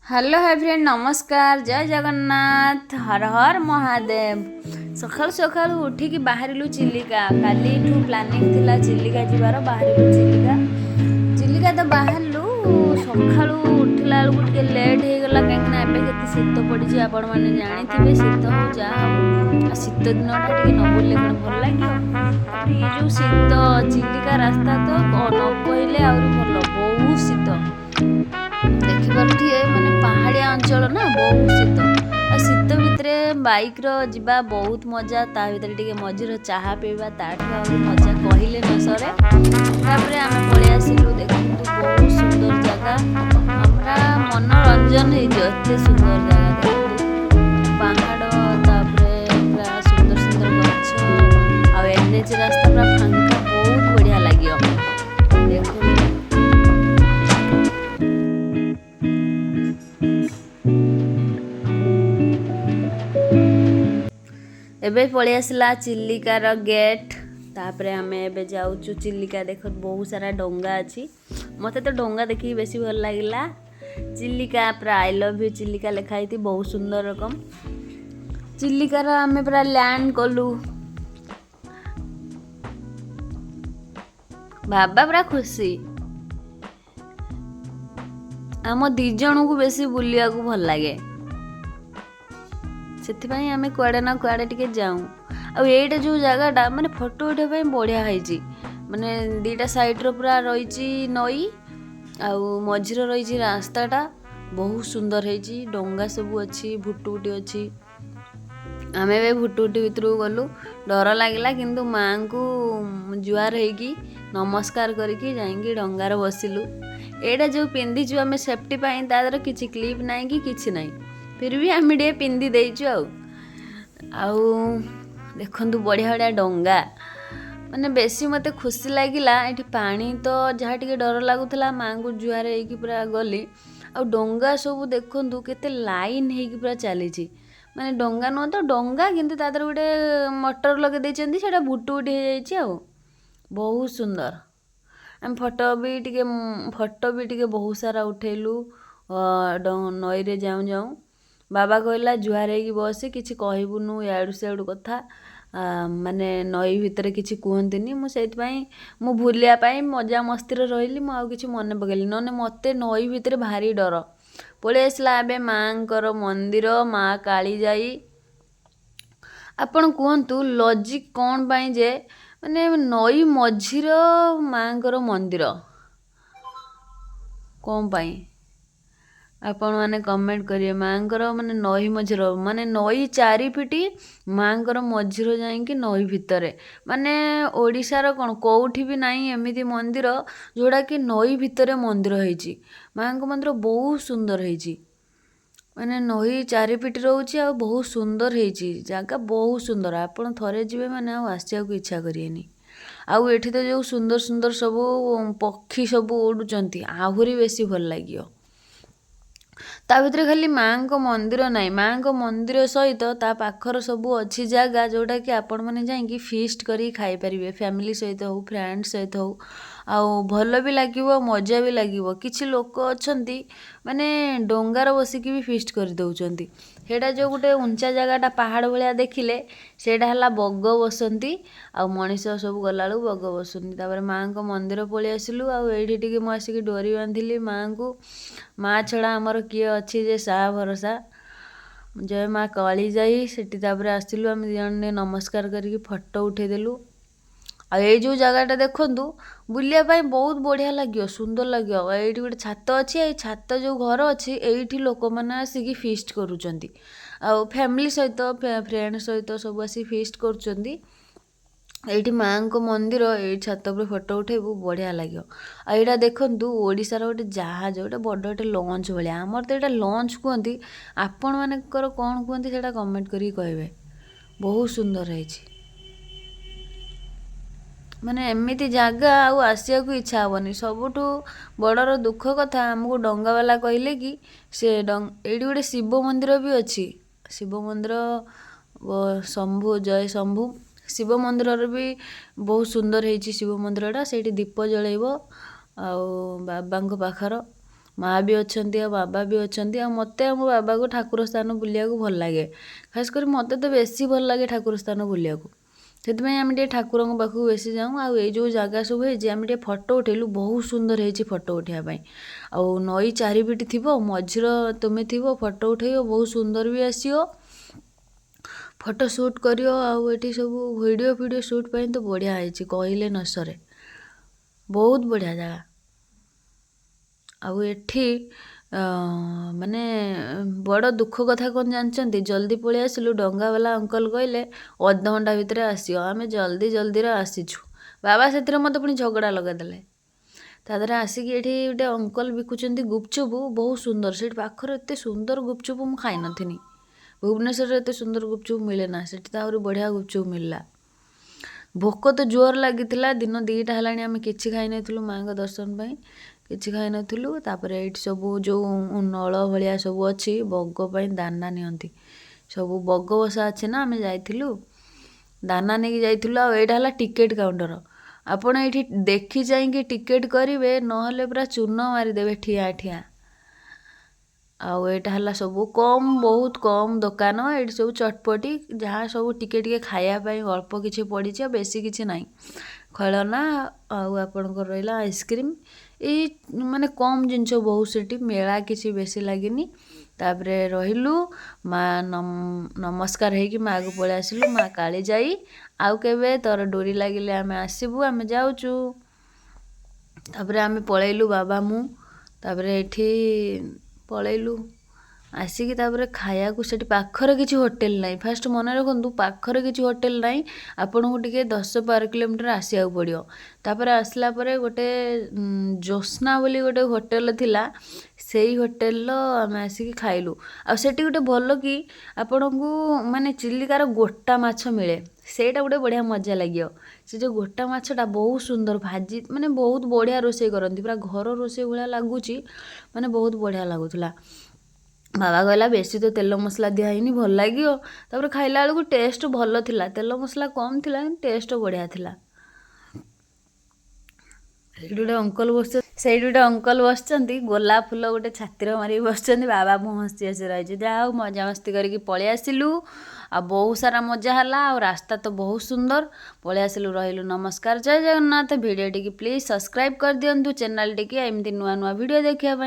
Hello high friend, ନମସ୍କାର, ଜୟ ଜଗନ୍ନାଥ, ହର ହର ମହାଦେବ। ସକାଳୁ ସକାଳୁ ଉଠିକି ବାହାରିଲୁ ଚିଲିକା। କାଲିଠୁ ପ୍ଲାନିଂ ଥିଲା ଚିଲିକା ଯିବାର। ବାହାରିଲୁ ଚିଲିକା। ଚିଲିକା ତ ବାହାରିଲୁ, ସକାଳୁ ଉଠିଲା ବେଳକୁ ଟିକେ ଲେଟ୍ ହେଇଗଲା, କାହିଁକିନା ଏବେ କେତେ ଶୀତ ପଡ଼ିଛି ଆପଣମାନେ ଜାଣିଥିବେ। ଶୀତ ହଉ ଯାହା ହଉ, ଆଉ ଶୀତ ଦିନଟା ଟିକେ ନ ବୁଲିଲେ କ'ଣ ଭଲ ଲାଗିବ? ତାପରେ ଇଏ ଯେଉଁ ଶୀତ, ଚିଲିକା ରାସ୍ତା ତ ନ କହିଲେ ଆହୁରି ଭଲ। ବହୁତ ଶୀତ ଦେଖିପାରୁଥିବେ, ମାନେ ପାହାଡ଼ିଆ ଅଞ୍ଚଳ ନା, ବହୁତ ଶୀତ। ଆଉ ଶୀତ ଭିତରେ ବାଇକ୍ର ଯିବା ବହୁତ ମଜା। ତା ଭିତରେ ଟିକେ ମଝିର ଚାହା ପିଇବା, ତାଠୁ ଆହୁରି ମଜା କହିଲେ ନ ସରେ। ତାପରେ ଆମେ ପଳେଇ ଆସିଲୁ। ଦେଖନ୍ତୁ, ବହୁତ ସୁନ୍ଦର ଜାଗା, ପୁରା ମନୋରଞ୍ଜନ ହେଇଯିବ, ଏତେ ସୁନ୍ଦର ଜାଗା। ଦେଖନ୍ତୁ ପାହାଡ଼, ତାପରେ ପୁରା ସୁନ୍ଦର ସୁନ୍ଦର ଗଛ, ଆଉ ଏନ୍ଏଚ୍ ରାସ୍ତା ପୁରା ଫାଙ୍କା, ବହୁତ ବଢ଼ିଆ ଲାଗିବ। ଦେଖନ୍ତୁ, ଏବେ ପଳେଇ ଆସିଲା ଚିଲିକାର ଗେଟ୍। ତାପରେ ଆମେ ଏବେ ଯାଉଛୁ ଚିଲିକା। ଦେଖ, ବହୁତ ସାରା ଡଙ୍ଗା ଅଛି। ମୋତେ ତ ଡଙ୍ଗା ଦେଖିକି ବେଶୀ ଭଲ ଲାଗିଲା। ଚିଲିକା ପୁରା I love you Chilika ଲେଖା ହେଇଛି, ବହୁତ ସୁନ୍ଦର ରକମ। ଚିଲିକାର ଆମେ ପୁରା ଲ୍ୟାଣ୍ଡ କଲୁ। ବାବା ପୁରା ଖୁସି। ଆମ ଦି ଜଣଙ୍କୁ ବେଶୀ ବୁଲିବାକୁ ଭଲ ଲାଗେ, ସେଥିପାଇଁ ଆମେ କୁଆଡ଼େ ନା କୁଆଡ଼େ ଟିକେ ଯାଉଁ। ଆଉ ଏଇଟା ଯେଉଁ ଜାଗାଟା, ମାନେ ଫଟୋ ଉଠେଇବା ପାଇଁ ବଢ଼ିଆ ହେଇଛି। ମାନେ ଦୁଇଟା ସାଇଡ଼୍ର ପୁରା ରହିଛି ନଈ, ଆଉ ମଝିରେ ରହିଛି ରାସ୍ତାଟା। ବହୁତ ସୁନ୍ଦର ହେଇଛି। ଡଙ୍ଗା ସବୁ ଅଛି, ଭୁଟୁଭୁଟି ଅଛି। ଆମେ ଏବେ ଭୁଟୁଭୁଟି ଭିତରକୁ ଗଲୁ। ଡର ଲାଗିଲା, କିନ୍ତୁ ମାଆଙ୍କୁ ଜୁହାର ହେଇକି ନମସ୍କାର କରିକି ଯାଇକି ଡଙ୍ଗାରେ ବସିଲୁ। ଏଇଟା ଯେଉଁ ପିନ୍ଧିଛୁ ଆମେ ସେଫ୍ଟି ପାଇଁ, ତା ଦେହରେ କିଛି କ୍ଲିପ୍ ନାହିଁ କି କିଛି ନାହିଁ, ଫିର୍ ବି ଆମେ ଟିକେ ପିନ୍ଧି ଦେଇଛୁ। ଆଉ ଦେଖନ୍ତୁ, ବଢ଼ିଆ ବଢ଼ିଆ ଡଙ୍ଗା। ମାନେ ବେଶୀ ମୋତେ ଖୁସି ଲାଗିଲା ଏଠି। ପାଣି ତ ଯାହା ଟିକେ ଡର ଲାଗୁଥିଲା, ମାଆଙ୍କୁ ଜୁହାର ହେଇକି ପୁରା ଗଲି। ଆଉ ଡଙ୍ଗା ସବୁ ଦେଖନ୍ତୁ, କେତେ ଲାଇନ୍ ହେଇକି ପୁରା ଚାଲିଛି। ମାନେ ଡଙ୍ଗା ନୁହଁ ତ ଡଙ୍ଗା, କିନ୍ତୁ ତା ଦେହରେ ଗୋଟେ ମଟର ଲଗେଇ ଦେଇଛନ୍ତି, ସେଇଟା ଭୁଟୁଭୁଟି ହେଇଯାଇଛି। ଆଉ ବହୁତ ସୁନ୍ଦର। ଆମେ ଫଟୋ ବି ଟିକେ ବହୁତ ସାରା ଉଠେଇଲୁ। ନଈରେ ଯାଉଁ ଯାଉଁ ବାବା କହିଲା, ଜୁହାର ହେଇକି ବସେ, କିଛି କହିବୁନୁ ଇଆଡ଼ୁ ସିଆଡ଼ୁ କଥା। ମାନେ ନଈ ଭିତରେ କିଛି କୁହନ୍ତିନି। ମୁଁ ସେଇଥିପାଇଁ ମୁଁ ଭୁଲିବା ପାଇଁ ମଜା ମସ୍ତିରେ ରହିଲି। ମୁଁ ଆଉ କିଛି ମନେ ପକେଇଲି, ନହେଲେ ମୋତେ ନଈ ଭିତରେ ଭାରି ଡର। ପଳେଇ ଆସିଲା ଏବେ ମାଆଙ୍କର ମନ୍ଦିର, ମା କାଳିଜାଇ। ଆପଣ କୁହନ୍ତୁ, ଲଜିକ୍ କ'ଣ ପାଇଁ ଯେ ମାନେ ନଈ ମଝିର ମାଆଙ୍କର ମନ୍ଦିର କ'ଣ ପାଇଁ? ଆପଣମାନେ କମେଣ୍ଟ କରିବେ। ମାଆଙ୍କର ମାନେ ନଈ ମଝିର, ମାନେ ନଈ ଚାରିପିଟି ମାଆଙ୍କର, ମଝିର ଯାଇକି ନଈ ଭିତରେ। ମାନେ ଓଡ଼ିଶାର କ'ଣ, କେଉଁଠି ବି ନାହିଁ ଏମିତି ମନ୍ଦିର, ଯେଉଁଟାକି ନଈ ଭିତରେ ମନ୍ଦିର ହେଇଛି। ମାଆଙ୍କ ମନ୍ଦିର ବହୁତ ସୁନ୍ଦର ହେଇଛି। ମାନେ ନଈ ଚାରିପିଟି ରହୁଛି ଆଉ ବହୁତ ସୁନ୍ଦର ହେଇଛି ଜାଗା, ବହୁତ ସୁନ୍ଦର। ଆପଣ ଥରେ ଯିବେ ମାନେ ଆଉ ଆସିବାକୁ ଇଚ୍ଛା କରିବେନି। ଆଉ ଏଠି ତ ଯେଉଁ ସୁନ୍ଦର ସୁନ୍ଦର ସବୁ ପକ୍ଷୀ ସବୁ ଉଡ଼ୁଛନ୍ତି, ଆହୁରି ବେଶୀ ଭଲ ଲାଗିବ। ତା ଭିତରେ ଖାଲି ମାଆଙ୍କ ମନ୍ଦିର ନାହିଁ, ମାଆଙ୍କ ମନ୍ଦିର ସହିତ ତା ପାଖର ସବୁ ଅଛି ଜାଗା, ଯେଉଁଟାକି ଆପଣମାନେ ଯାଇକି ଫିଷ୍ଟ କରିକି ଖାଇପାରିବେ, ଫ୍ୟାମିଲି ସହିତ ହଉ, ଫ୍ରେଣ୍ଡ ସହିତ ହଉ। ଆଉ ଭଲ ବି ଲାଗିବ, ମଜା ବି ଲାଗିବ। କିଛି ଲୋକ ଅଛନ୍ତି, ମାନେ ଡଙ୍ଗାରେ ବସିକି ବି ଫିଷ୍ଟ କରିଦେଉଛନ୍ତି। ସେଇଟା ଯେଉଁ ଗୋଟେ ଉଞ୍ଚା ଜାଗାଟା ପାହାଡ଼ ଭଳିଆ ଦେଖିଲେ, ସେଇଟା ହେଲା ବଗ ବସନ୍ତି। ଆଉ ମଣିଷ ସବୁ ଗଲାବେଳକୁ ବଗ ବସନ୍ତି। ତାପରେ ମାଆଙ୍କ ମନ୍ଦିର ପଳେଇ ଆସିଲୁ। ଆଉ ଏଇଠି ଟିକେ ମୁଁ ଆସିକି ଡୋରି ବାନ୍ଧିଲି ମାଆଙ୍କୁ। ମା ଛଡ଼ା ଆମର କିଏ ଅଛି ଯେ ସାହା ଭରସା? ଜୟ ମା କାଳିଜାଇ। ସେଠି ତାପରେ ଆସିଲୁ ଆମେ ଦୁଇ ଜଣ, ଟିକେ ନମସ୍କାର କରିକି ଫଟୋ ଉଠେଇଦେଲୁ। ଆଉ ଏଇ ଯେଉଁ ଜାଗାଟା ଦେଖନ୍ତୁ, ବୁଲିବା ପାଇଁ ବହୁତ ବଢ଼ିଆ ଲାଗିବ, ସୁନ୍ଦର ଲାଗିବ। ଆଉ ଏଇଠି ଗୋଟେ ଛାତ ଅଛି। ଏଇ ଛାତ ଯେଉଁ ଘର ଅଛି, ଏଇଠି ଲୋକମାନେ ଆସିକି ଫିଷ୍ଟ କରୁଛନ୍ତି। ଆଉ ଫ୍ୟାମିଲି ସହିତ, ଫ୍ରେଣ୍ଡ ସହିତ ସବୁ ଆସିକି ଫିଷ୍ଟ କରୁଛନ୍ତି। ଏଇଠି ମାଆଙ୍କ ମନ୍ଦିର, ଏଇ ଛାତ ଉପରେ ଫଟୋ ଉଠେଇବୁ, ବଢ଼ିଆ ଲାଗିବ। ଆଉ ଏଇଟା ଦେଖନ୍ତୁ, ଓଡ଼ିଶାର ଗୋଟେ ଜାହାଜ, ଗୋଟେ ବଡ଼ ଗୋଟେ ଲଞ୍ଚ ଭଳିଆ। ଆମର ତ ଏଇଟା ଲଞ୍ଚ କୁହନ୍ତି, ଆପଣମାନଙ୍କର କ'ଣ କୁହନ୍ତି ସେଇଟା କମେଣ୍ଟ କରିକି କହିବେ। ବହୁତ ସୁନ୍ଦର ହେଇଛି। ମାନେ ଏମିତି ଜାଗା ଆଉ ଆସିବାକୁ ଇଚ୍ଛା ହେବନି। ସବୁଠୁ ବଡ଼ର ଦୁଃଖ କଥା, ଆମକୁ ଡଙ୍ଗାବାଲା କହିଲେ କି ସେ ଏଇଠି ଗୋଟେ ଶିବ ମନ୍ଦିର ବି ଅଛି। ଶିବ ମନ୍ଦିର, ଶମ୍ଭୁ, ଜୟ ଶମ୍ଭୁ। ଶିବ ମନ୍ଦିରରେ ବି ବହୁତ ସୁନ୍ଦର ହେଇଛି ଶିବ ମନ୍ଦିରଟା। ସେଇଠି ଦୀପ ଜଳେଇବ ଆଉ ବାବାଙ୍କ ପାଖର ମା' ବି ଅଛନ୍ତି ଆଉ ବାବା ବି ଅଛନ୍ତି। ଆଉ ମୋତେ ଆଉ ମୋ ବାବାକୁ ଠାକୁର ସ୍ଥାନ ବୁଲିବାକୁ ଭଲ ଲାଗେ। ଖାସ୍ କରି ମୋତେ ତ ବେଶୀ ଭଲ ଲାଗେ ଠାକୁର ସ୍ଥାନ ବୁଲିବାକୁ। ସେଥିପାଇଁ ଆମେ ଟିକେ ଠାକୁରଙ୍କ ପାଖକୁ ବେଶୀ ଯାଉଁ। ଆଉ ଏଇ ଯେଉଁ ଜାଗା ସବୁ ହେଇଛି, ଆମେ ଟିକେ ଫଟୋ ଉଠେଇଲୁ, ବହୁତ ସୁନ୍ଦର ହେଇଛି ଫଟୋ ଉଠେଇବା ପାଇଁ। ଆଉ ନଈ ଚାରିପିଟି ଥିବ, ମଝିର ତୁମେ ଥିବ, ଫଟୋ ଉଠେଇବ, ବହୁତ ସୁନ୍ଦର ବି ଆସିବ, ଫଟୋ ସୁଟ୍ କରିବ। ଆଉ ଏଠି ସବୁ ଭିଡ଼ିଓ ଫିଡ଼ିଓ ସୁଟ୍ ପାଇଁ ତ ବଢ଼ିଆ ହେଇଛି, କହିଲେ ନ ସରେ, ବହୁତ ବଢ଼ିଆ ଜାଗା। ଆଉ ଏଠି ମାନେ ବଡ଼ ଦୁଃଖ କଥା କ'ଣ ଜାଣିଛନ୍ତି? ଜଲ୍ଦି ପଳେଇ ଆସିଲୁ, ଡଙ୍ଗାବାଲା ଅଙ୍କଲ କହିଲେ ଅଧଘଣ୍ଟା ଭିତରେ ଆସିବ, ଆମେ ଜଲ୍ଦି ଜଲ୍ଦିରେ ଆସିଛୁ। ବାବା ସେଥିରେ ମୋତେ ପୁଣି ଝଗଡ଼ା ଲଗାଇଦେଲେ। ତା ଦେହରେ ଆସିକି ଏଠି ଗୋଟେ ଅଙ୍କଲ ବିକୁଛନ୍ତି ଗୁପଚୁପ, ବହୁତ ସୁନ୍ଦର। ସେଇଠି ପାଖରେ ଏତେ ସୁନ୍ଦର ଗୁପଚୁପ ମୁଁ ଖାଇନଥିନି। ଭୁବନେଶ୍ୱରରେ ଏତେ ସୁନ୍ଦର ଗୁପଚୁପ ମିଳେ ନା, ସେଠି ତ ଆହୁରି ବଢ଼ିଆ ଗୁପଚୁପ ମିଳିଲା। ଭୋକ ତ ଜୋର ଲାଗିଥିଲା, ଦିନ 2ଟା ହେଲାଣି, ଆମେ କିଛି ଖାଇନଥିଲୁ, ମାଆଙ୍କ ଦର୍ଶନ ପାଇଁ କିଛି ଖାଇନଥିଲୁ। ତାପରେ ଏଇଠି ସବୁ ଯେଉଁ ନଳ ଭଳିଆ ସବୁ ଅଛି, ବଗ ପାଇଁ ଦାନା ନିଅନ୍ତି ସବୁ, ବଗ ବସା ଅଛି ନା, ଆମେ ଯାଇଥିଲୁ, ଦାନା ନେଇକି ଯାଇଥିଲୁ। ଆଉ ଏଇଟା ହେଲା ଟିକେଟ୍ କାଉଣ୍ଟର। ଆପଣ ଏଇଠି ଦେଖି ଚାହିଁକି ଟିକେଟ୍ କରିବେ, ନହେଲେ ପୁରା ଚୂନ ମାରିଦେବେ ଠିଆ ଠିଆ। ଆଉ ଏଇଟା ହେଲା ସବୁ କମ୍, ବହୁତ କମ୍ ଦୋକାନ ଏଇଠି, ସବୁ ଚଟପଟି ଯାହା ସବୁ ଟିକେ ଟିକେ ଖାଇବା ପାଇଁ ଅଳ୍ପ କିଛି ପଡ଼ିଛି, ଆଉ ବେଶୀ କିଛି ନାହିଁ। ଖେଳନା ଆଉ ଆପଣଙ୍କର ରହିଲା ଆଇସ୍କ୍ରିମ୍, ଏଇ ମାନେ କମ୍ ଜିନିଷ ବହୁତ ସେଠି, ମେଳା କିଛି ବେଶୀ ଲାଗିନି। ତାପରେ ରହିଲୁ, ମା ନମସ୍କାର ହେଇକି ମାଆକୁ ପଳେଇ ଆସିଲୁ। ମା କାଳିଜାଇ, ଆଉ କେବେ ତୋର ଡୋରି ଲାଗିଲେ ଆମେ ଆସିବୁ, ଆମେ ଯାଉଛୁ। ତାପରେ ଆମେ ପଳେଇଲୁ ବାବା ମୁଁ, ତାପରେ ଏଠି ପଳେଇଲୁ ଆସିକି। ତାପରେ ଖାଇବାକୁ ସେଠି ପାଖରେ କିଛି ହୋଟେଲ ନାହିଁ। ଫାଷ୍ଟ ମନେ ରଖନ୍ତୁ, ପାଖରେ କିଛି ହୋଟେଲ ନାହିଁ, ଆପଣଙ୍କୁ ଟିକେ 10-12 କିଲୋମିଟର ଆସିବାକୁ ପଡ଼ିବ। ତାପରେ ଆସିଲା ପରେ ଗୋଟେ ଜ୍ୟୋତ୍ସ୍ନା ବୋଲି ଗୋଟେ ହୋଟେଲ ଥିଲା, ସେଇ ହୋଟେଲର ଆମେ ଆସିକି ଖାଇଲୁ। ଆଉ ସେଠି ଗୋଟେ ଭଲ କି ଆପଣଙ୍କୁ ମାନେ ଚିଲିକାର ଗୋଟା ମାଛ ମିଳେ, ସେଇଟା ଗୋଟେ ବଢ଼ିଆ ମଜା ଲାଗିବ। ସେ ଯେଉଁ ଗୋଟା ମାଛଟା ବହୁତ ସୁନ୍ଦର ଭାଜି, ମାନେ ବହୁତ ବଢ଼ିଆ ରୋଷେଇ କରନ୍ତି, ପୁରା ଘର ରୋଷେଇ ଭଳିଆ ଲାଗୁଛି, ମାନେ ବହୁତ ବଢ଼ିଆ ଲାଗୁଥିଲା। ବାବା କହିଲା ବେଶୀ ତ ତେଲ ମସଲା ଦିଆ ହେଇନି, ଭଲ ଲାଗିବ। ତାପରେ ଖାଇଲା ବେଳକୁ ଟେଷ୍ଟ ଭଲ ଥିଲା, ତେଲ ମସଲା କମ୍ ଥିଲା କିନ୍ତୁ ଟେଷ୍ଟ ବଢ଼ିଆ ଥିଲା। ସେଇଠି ଗୋଟେ ଅଙ୍କଲ ବସିଛନ୍ତି, ସେଇଠି ଗୋଟେ ଅଙ୍କଲ ବସିଛନ୍ତି, ଗୋଲାପ ଫୁଲ ଗୋଟେ ଛାତିରେ ମାରିକି ବସିଛନ୍ତି। ବାବା ମୁଁ ହସି ହସି ରହିଛୁ। ଯାହା ହଉ ମଜାମସ୍ତି କରିକି ପଳେଇ ଆସିଲୁ, ଆଉ ବହୁତ ସାରା ମଜା ହେଲା, ଆଉ ରାସ୍ତା ତ ବହୁତ ସୁନ୍ଦର। ପଳେଇ ଆସିଲୁ, ରହିଲୁ, ନମସ୍କାର, ଜୟ ଜଗନ୍ନାଥ। ଭିଡ଼ିଓଟିକି ପ୍ଲିଜ୍ ସବସ୍କ୍ରାଇବ୍ କରିଦିଅନ୍ତୁ ଚ୍ୟାନେଲଟିକି, ଏମିତି ନୂଆ ନୂଆ ଭିଡ଼ିଓ ଦେଖିବା ପାଇଁ।